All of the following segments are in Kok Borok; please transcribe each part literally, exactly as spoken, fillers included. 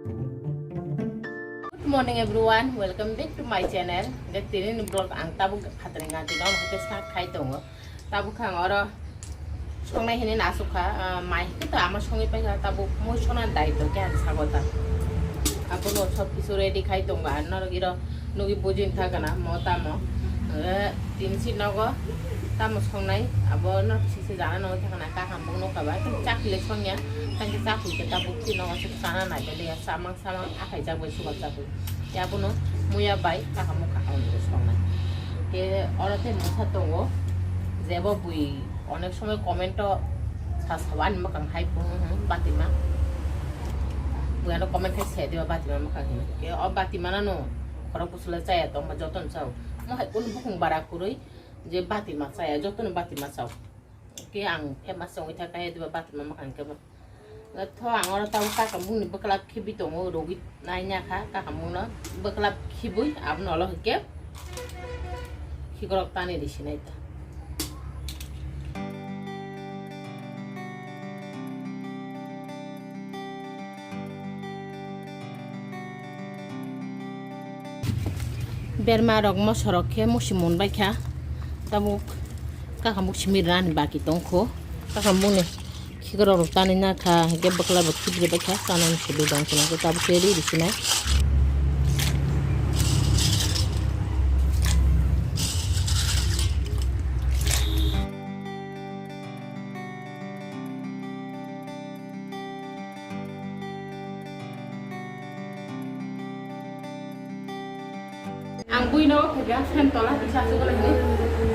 Good morning everyone, welcome back to my channel. Hwnkhe tini ni vlog ang tabuk phatani nganti no hwnkhe start khai tongo. Tabuk ang oro songnai hinwi nasuk kha, ah, mai hwnkhe to ama songwi paikha, tabuk mui sona daitw khe ang sago ta. Abono sob kisu ready khai tongo, ang norok iro nugwi bujin tha gana mo tamo. Eh, tini si nogo tamo songnai, abo norok sisi jana nangwi thangna kakam bung nukha ba, tamo chakle songya, tangke chakle khe tabuk si nogo se chana nai bele ya, samang samang akhai jak bai suka jak bai. Abono muya bai kaka mukha ang songnai. Ke oro tei mungsa tongo, jebo bui onek somoi comment o sa sao ani mwkhang hai phung, hmm, Batima. Bui ano comment khai se diba Batima mwkhang hino. Ke o Batima nano khorok bwswla chaya tongma jotono chao. Mo hai kunu bukhung bara kwrwi je Batima chaya, jotono Batima chao. Ke ang famous wngwi thangkha hai diba Batima mwkhang khe bo. Tho ang oro tabuk kaka bungni bwklap khibwi tongo, rwgwi naina kha kaka bungno bwklap khibwi abono ulo hwnkhe khikrok tani risinai ta. Berma rok moso rok khe musi mun bai kha, tabuk kakam buk simi rani baki tong kho, kakam buk ni khikrok rok tani na kha, hwnkhe bwkla rok khibri bai kha, kanani simi dong khwna khe tabuk khe ri rw sinai. Ang bui no khaga fan tola di sa sugo lagi.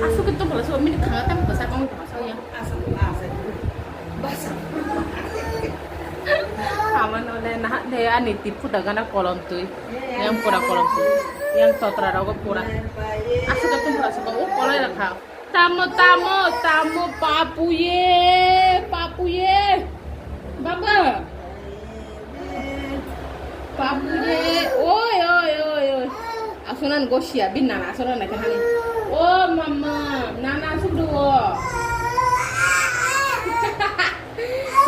Asuk itu pala sugo mini khanga tam ko sa kong ko sa ya. Asuk asuk. Basa. Ama no le na de ani tipu daga na kolom tui. Yang pura kolom tui. Yang totra rogo pura. Asuk itu pala sugo o kolai rakha. Tamo, tamo, tamo, papu ye, papu ye. Baba. Papu ye. Oi, oi, oi, oi. Asonan gosia, bin nana asonan na kahani. Oh, mama, nana asuk do.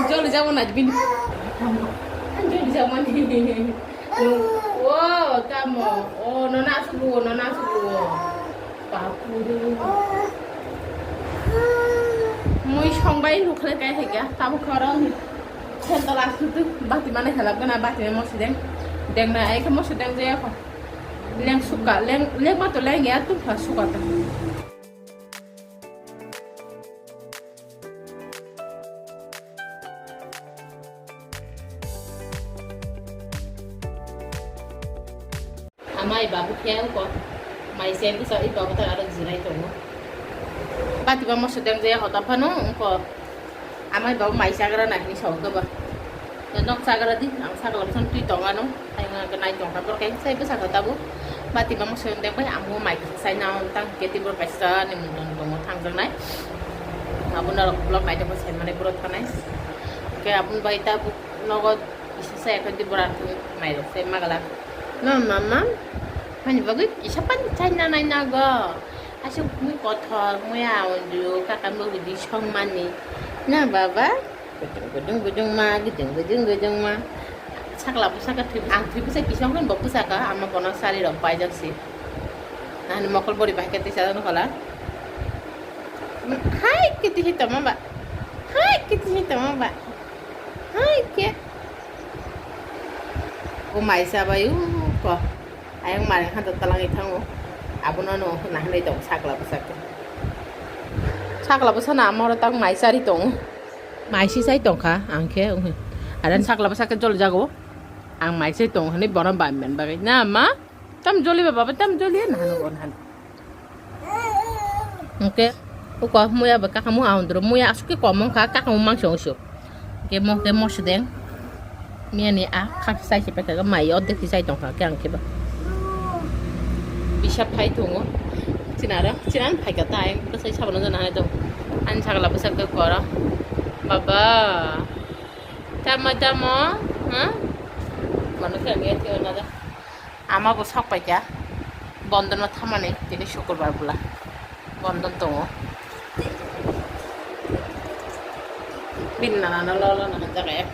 Jol jabo na bin. Jol jabo ni. Oh, tamo. Oh, nana asuk do, nana asuk do. Mui songbai nukhle kai hai kya, tabuk khoro ni. Sendal asuk tu, bati mana khalap kana, bati mana mosi deng. Deng na, ai khe mosi deng je ko. Leng suka, leng, leng ma to leng ya, tu kha suka ta. Amai babu khe wngkho mai se bwsa i babu tak aro jinai tongo. Bati ba moso deng je hoda phano wngkho. Amai babu mai chagra nai hinwi sao khe ba. Nok chagra di ang sakla bwsano twi tong ano. Ai wngkha nai tong kha borok khe sai bwsa khe tabuk. Bati ba moso deng bai ang bo mai sai na tang khe tei borok kaisa ni mung tong tongo thang jaknai. Abo norok vlog nai tongkha sai mani borok thanai. Khe aboni bai tabuk nogo. Isa saya kau di berat tu mai rok saya magalak. No mama, hani bagwi kisa pani chai na nai nago. Asuk mui kothor mui aundu kaka mui di song mani. Na baba, gudung gudung gudung ma, gudung gudung gudung ma. Sakla pusaka thui ang thui pusa kisong kan bok pusaka ama kono sari rok paijak si. Nani mokol bori bahai kati sa no kala. Hai kiti hi tama ba. Hai kiti hi tama ba. Hai ke. O mai sa bai u ko. Ayang mari khan to talang i thango. Abono no na hanai tong sakla bwsa ke. Sakla bwsa na amoro tang mai sari tong. Mai si sai tong kha ang khe. Aran sakla bwsa ke jol jago. Ang mai sai tong hanai bono bai men bagai. Na ma? Tam joli ba baba, tam joli na hanu on han. Oke, uko muya ba kaka mu aundro, muya asuke komong kha, kaka mu mangso usu. Ke mo ke mo sedeng. Miya ni a kha sai se peka mai o de sai tong kha ke ang ke ba. Bisa phai tongo. Chinara, chinan phai ka tai, ko sai sabana jana hai dong. An sagala bwsa ke kora. Baba. Tamo tamo, ha? Mano ke nge tiyo na da. Ama bo sok paikha, bondon no thamani tini sukurbar bwla bondon tongo. Bini nana no lo lo nana jaga ya.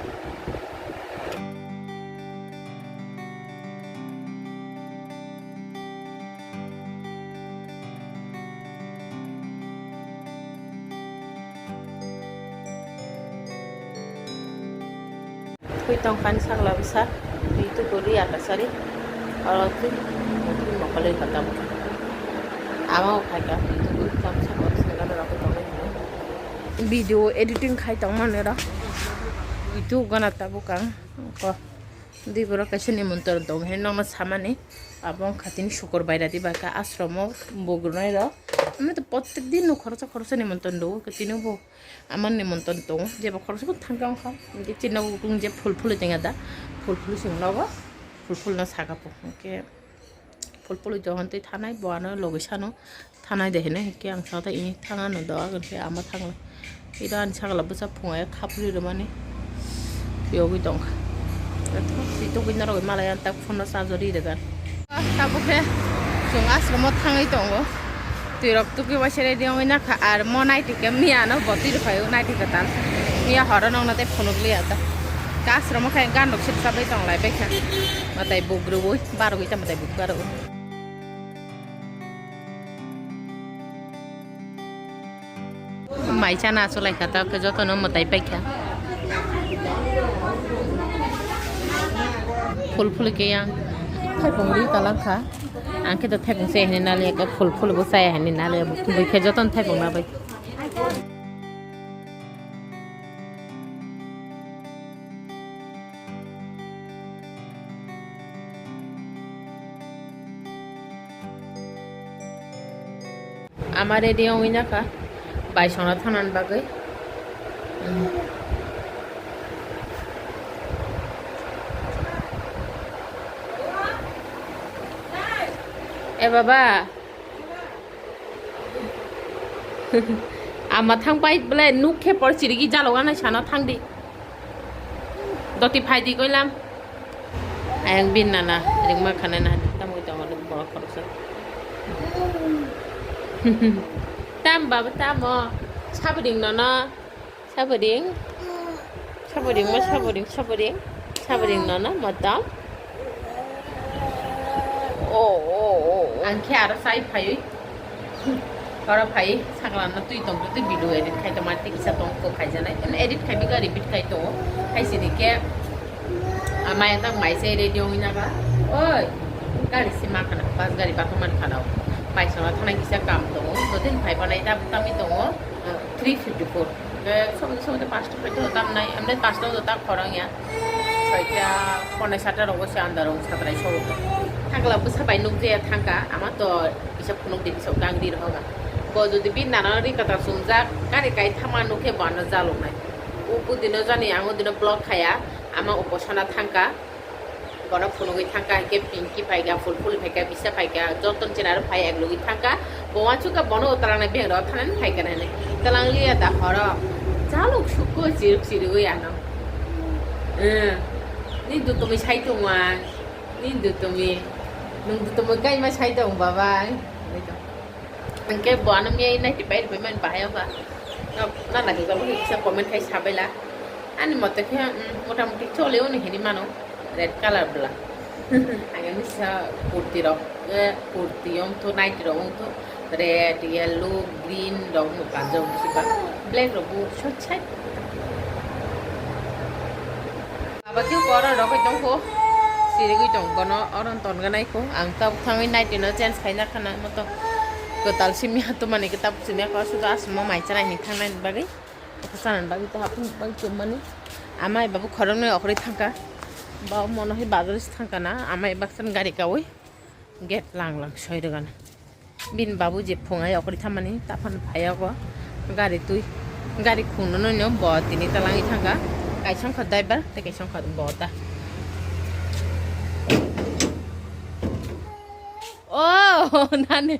Twi tong kani sakla bwsa, twi tuku ri ata sari. Oro twi, twi mokol ri kata bo. Ama o khai ka, twi tuku tam sa ko sengga da ko tong nai. Video editing khai tong mani ro. Twi tuku gana tabuk ang ko. Di borok kaisa nimantron tong he nokno samani. Abo wngkha tini sukur baira di ba ka ashromo bogrwnai ro. Ami to protek din no khoroksa khoroksa nimantron do tini bo. Amar nimantron tongo, jeba khoroksa bo thangkha wngkha. Hinkhe chini nogo kung je phul phulwi tongya da, phul phulwi chwng nogo, phul phulno saka po. Hinkhe phul phulwi dohon tei thanai bo ano logwi sano thanai de hinwi hinkhe ang saka tei ini thangano doga hinkhe ama thangla. Ida ani sakla bwsa phungo khapri rwmani yogwi tongkha. Tei tugwi norogwi malai ang tak phone no charge o ri rwgan. Tabuk khe chwng ashromo thangwi tongo. Twirok tugwi waisa ready wngwi nakha, ar mo naiti khe miya no bo twi rwphaio, naiti kwtal. Miya horo nokno tei phunuk liya ta. Khe ashromo khe gandok sip sabai tong lai baikha. Mwtai buk rwui, barogwi ta mwtai buk barogwi. Mai chana achuk lai kha, ta khe jotono mwtai paikha. Phul phul khe yang thaipung ri kalang kha. Ang khe to thaipung se hini nali, phul phul bo chaya hini nali, bui khe jotono thaipung na bai. Ama ready wngwi nakha baisongno thangnani bagwi. E baba. Ama thang pai bole nuk khe por chirigi jalo gana sana thang di. Doti phai di koilam. Ayang bin nana ringma khana na tamui tong borok khoroksa. Tam baba tamo. Sabuding nono. Sabuding. Sabuding mo sabuding sabuding. Sabuding nono motom. O o o. Ang khe aro sai phaiwi. Oro phai sakla no twi tong twi video edit khai tong ma tei kisa tong ko khai janai. Em edit khai bika repeat khai to. Khai sini ke. Amai tak mai se ready ong ina ba. Oi. Gari si ma kana bus gari ba man kana. Pai sona thana kisa kam to. Doteng phai banai ta tami to. Three fifty four. Ke sobo sobo de pasta pai to tam nai. Amne pasta to tak khorang ya. Soita ponai sata rogo se andar ong satrai sobo. Thangla bwsa bai nuk je thangka ama to. Kisa phunuk di, kisa gang di rohoga. Bo jodi bin nana ri kata sumjak, gari kai thama nukhe bo ano jaloknai. O budino jani ang odino block khaya, ama uposana thangka. Bono phunugwi thangka, hingke Pinky phaika, Fulful phaika, Bisa phaika, joton chena aro phai eklogwi thangka. Bo wansukha bono o twlangnai beng rok thanani phaika nai. Twlang liya da horo. Jalok sukko chiruk chirigwi ano. Eh, ni dutumwi sai tongwang. Ni dutumwi. Nung dutumwi kaima sai tong baba. Hingke bo ano miyai nai tipai ripai mani bahai oka. Na, na lagi jabo kisa comment khai sabaila. Ani mote khe, mm, motamuti chole oni hini mano. Red color bla. Ang ani sa kurti rok, eh, kurti ong to, nighty rok ong to. Red, yellow, green rok no kanjak bisi ba. Black rok bo short side. Abo khe oro rogwi tongkho, sirigwi tong bono, oro tongganai kho. Ang tabuk thangwi nighty no change khaina khana moto kwtal simi hatumani khe tabuk simi kho, sudo aswkmo mai chanai hinwi thangnani bagwi, khe chanani bagwi tei hapung bagwi tongmani. Amai babu khoroknwi okhorwi thangkha, ba mono hai bazar se thangkha na, amai baksa gari kaui gate lang lang soi rwgana. Bini babu je phungai okori thamani, taphano phaiyago. Gari twi, gari khungno noino bo tini talangwi thangkha. Kaisa wngkha driver, tei kaisa wngkha bo ta. Oh, nani.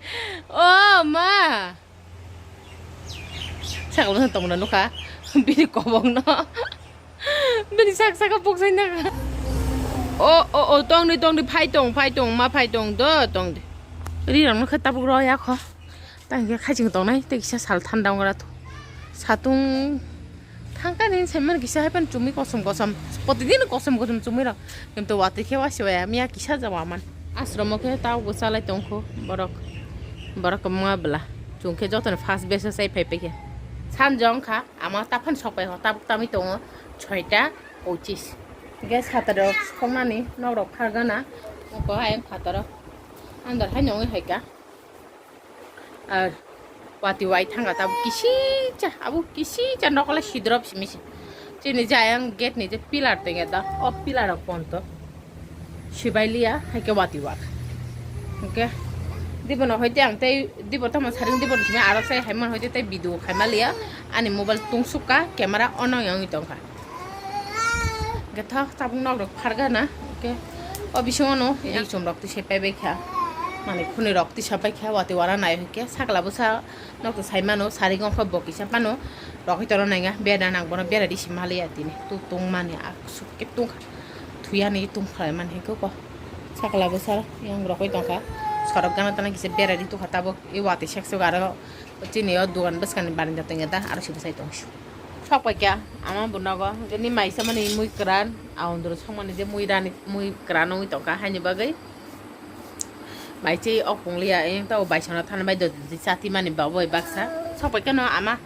Oh, ma. Sakal tongna nukha. Bini kobongno. Bini sak saka pokjai naka. O, o, o, tongdi, tongdi, phai tong, phai tong, ma phai tong, do, tongdi. Ri rang nokha tabuk ro ya kho. Tang khe khaising tongnai, tei kisa sal thanda wngra tho. Satung thangkani saiman kisa hai pan chumui kosom kosom. Protidin kosom kosom chumui rok. Kintu watwi khe wasi waya, miya kisa jawa man. Asromo khe tao bwchalai tongkho borok. Borok kwbangma bwla. Chwng khe jotono first batch o chai phai phai khe. Sanjong kha. Ama taphano sokpai ho, tabuk tamwi tongo soita pochis. Gas hataro soknani nok rok phargana. Ko ayang phataro. Andar hai nongwi hai ka. Ar wati wai thanga tabuk kisicha, abo kisicha nokole sidrop simi se. Chini je ayang gate ni je pillar tenge da, o pillar rok ponto. Sibai liya, hai ke wati wak. Hingke dibono hoite ang tei dibo tamo saring dibo simi aro sai hai man hoite tei video khaima liya. Ani mobile tungsukka, camera ono yongwi tongkha. Hingke thok tabuk nok rok phargana. Hingke o bisingo no ri chum rok twi se paibai kha. Mane khuni rok twi se pai kha, wati wara nai hingke sakla bwsa. Nok to sai mano, sari gong khe bo kisa phano rogwi tongna nai nga, bera nang bono bera di si maliya tini. Tu tong mani aswk khe tong kha, thuyani tong khlai mani khe ko. Sakla bwsa yang rogwi tong kha, sorok gana tana kisa bera di tong kha tabuk. I watwi sek sek aro chini o dogan bwskang ni barinda tong da aro si bwsai tong si. Sok pai kha ama bo nogo, hwnkhe ni maisa mani mui kwran, a ondro sok mani je mui rani mui kwran wngwi tong kha haini bagwi. Bai chei ok pung liya, ayang tao bai sana thana bai dodi chati mani ba bai baksa. Sok pai kano ama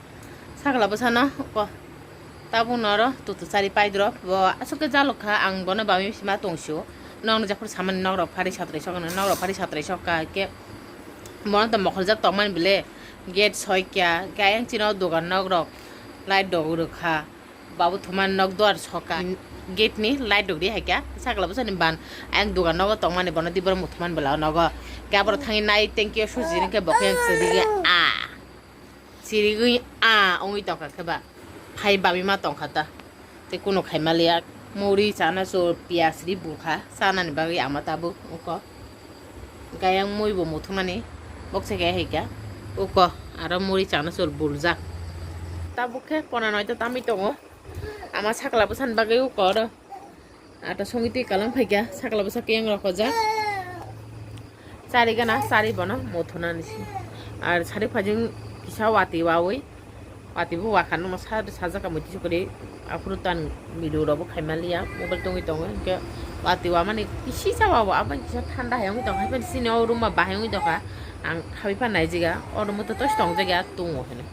sakla bwsano ko. Tabuk noro tutu chari pai drop bo aswk khe jalok kha, ang bono bami sima tong sio. Nokni japhur samani nok rok phari satrai sok, nok rok phari satrai sok kha khe. Bono to mokhol jak tong mani bile gate soi kya, khe ayang chino dogan nok rok light rok rwkha. Babu thumani nok duar soka. Gate ni light rok ri hai kha. Sakla bwsani ban. Ayang dugan nogo tongmani bono di borok muthumani bwla o nogo. Khe aborok thangwi nai thank you suji ringkhe bo khe chirigwi a. Chirigwi a wngwi tongkha khe ba. Phai babi ma tongkha ta. Tei kunu khaima liya. Muri chana chwr piyas ri bukha. Chanani bagwi ama tabuk wngkha. Gayang mui bo muthumani bokse khe hai kha. Uko aro muri chana chwr buljak. Tabuk khe pona noito tamwi tongo. Ama sakla bwsani bagwi uko oro. Ata songwi twi kalang phai kha, sakla bwsa khe yang rok hojak. Chari gana, chari bono muthunani si. Ar sari phajing kisa wati wawi. Wati bo wakha nungma sa sajak ka muitu sukuri. Aphuru tan video rok bo khaima liya, mobile tongwi tongo. Hinkhe wati wamani kisi cha wabo, aboni kisa thanda hai wngwi tongo. Haipani chini o room ba bahai wngwi tongkha. Ang habwi phan naijiga, o room o to tosi tongjak ya, tongo hinwi.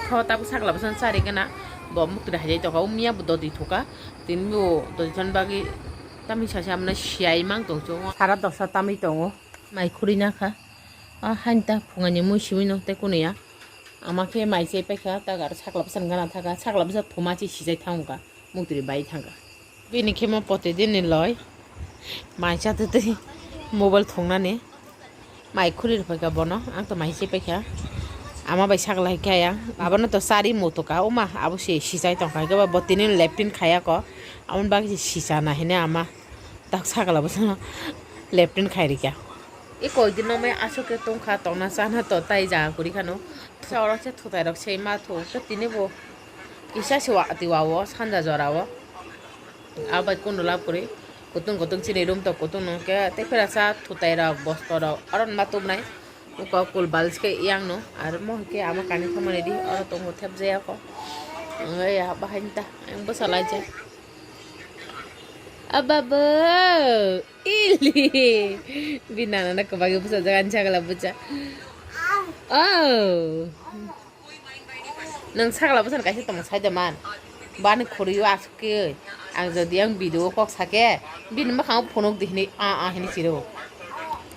Tho tabuk sakla bwsano chari gana, bo muktwi haijai tongkha, o miya bo dodi thuka. Tini bo dodi thani bagwi tamni sasa amna siyai mang tong chungo. Sara dosa tamwi tongo, mai khurui nakha. A hain ta phungani mui simi no tei kunuya. Ama khe mai chai paikha, ta garo sakla bwsani gana thaka, sakla bwsa thuma chi sijai thangkha, muktwi bai thangkha. Bini khe mo protidin ni loi, mai cha twi twi mobile thungnani. Mai khuri rwphaikha bono, ang to mai se paikha. Ama bai sakla hai khe ayang. Abono to chari mutuka, oma abo se sisai tongkha, hwnkhe bo tini leptin khaya ko. Aboni bagwi se sisa na hine ama. Tak sakla bo sono leptin khai rikha. I koi din no mai aswk khe tongkha, tongna chana to tai jaga kwrwi khano. Sa oro se thutai rok se ma thu, tini bo kisa se wa, tiwa o sanja jora o. Abai kunu lab kwrwi. Kutung kutung chini room to kutung nung khe tei phera sa thutai rok bosto rok aro ma tubnai. Uko kul balis khe yang no aro mo khe ama kani thangmani di oro tongo thep jaya ko. Ang ya bahai ta ang bwsa lai ja. Aba bo ili. Bi nana na kwbagwi bwsa jaga ani sagala bwsa. Oh. Nwng sakla bwsano kaisa tongma sai de man. Bani khuri o aswk khe ang jodi ang video o kok sake bini mwkhango phunuk di hinwi a a hinwi chiro.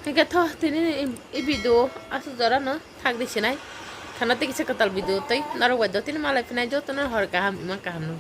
Hwnkhe tho tini i video aswk jora no thak di sinai. Khana tei kisa kwtal video tei norok bai do tini malai phinai jotono hor kaham ima kaham no.